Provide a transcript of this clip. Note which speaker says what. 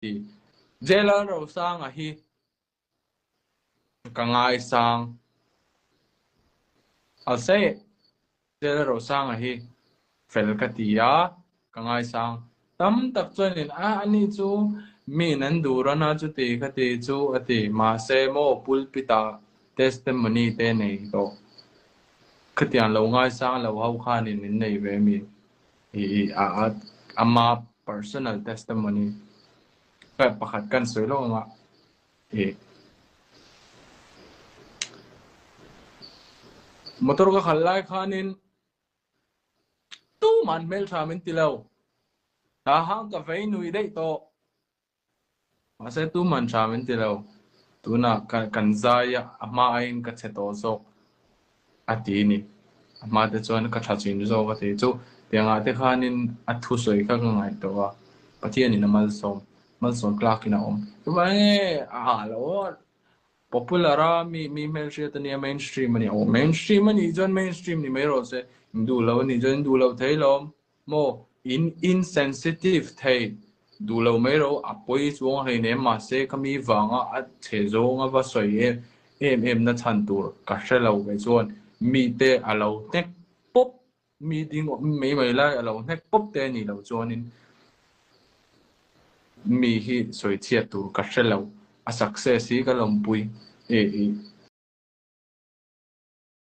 Speaker 1: Ti. Jlalrosanga hi ka ngaisang. I'll say it. Jlalrosanga hi fel ka ti a, ka ngaisang. Tam tak chuanin a ani chu miin an duh ran a chuti ka ti chu a ti. Mahse maw pulpit ah testimony te nei tawh. Khatiang lo ngaisang lo ho khanin in nei ve mi. I a ama personal testimony pakhat kan sawi lawk anga i motor ka khalh lai khanin tuman hmeltha min ti lo tah hang ka vei nui daih tawh. Mahse tuman tha min ti lo. Tunah kan zai a, a hma aiin ka chhe tawh zawk a ti ni. A hma te chuan ka tha chin zawk a ti. Chu tiangah te khanin a thusawi kha ka ngaihtuah a, Pathianin a malsawm, malsawm tlakin a awm. Chuvang nge a ah lo a, popular a, mi mi hmelhriat a nia, mainstream a nia. Aw mainstream a nih chuan mainstream ni mai rawh se, in duh lo a nih chuan in duh lo thei lawm. Maw in insensitive thei duh lo mai ro a pawi chuang hleinem mahse ka mi vanga a chhe zawnga va sawi em em em na chhan tur ka hre lo ve chuan mite a lo hnek pawp mi ding mai mai lai a lo hnek pawp te a nih loh chuanin mi hi sawi chhiat tur ka hre lo a success hi ka lawmpui e i.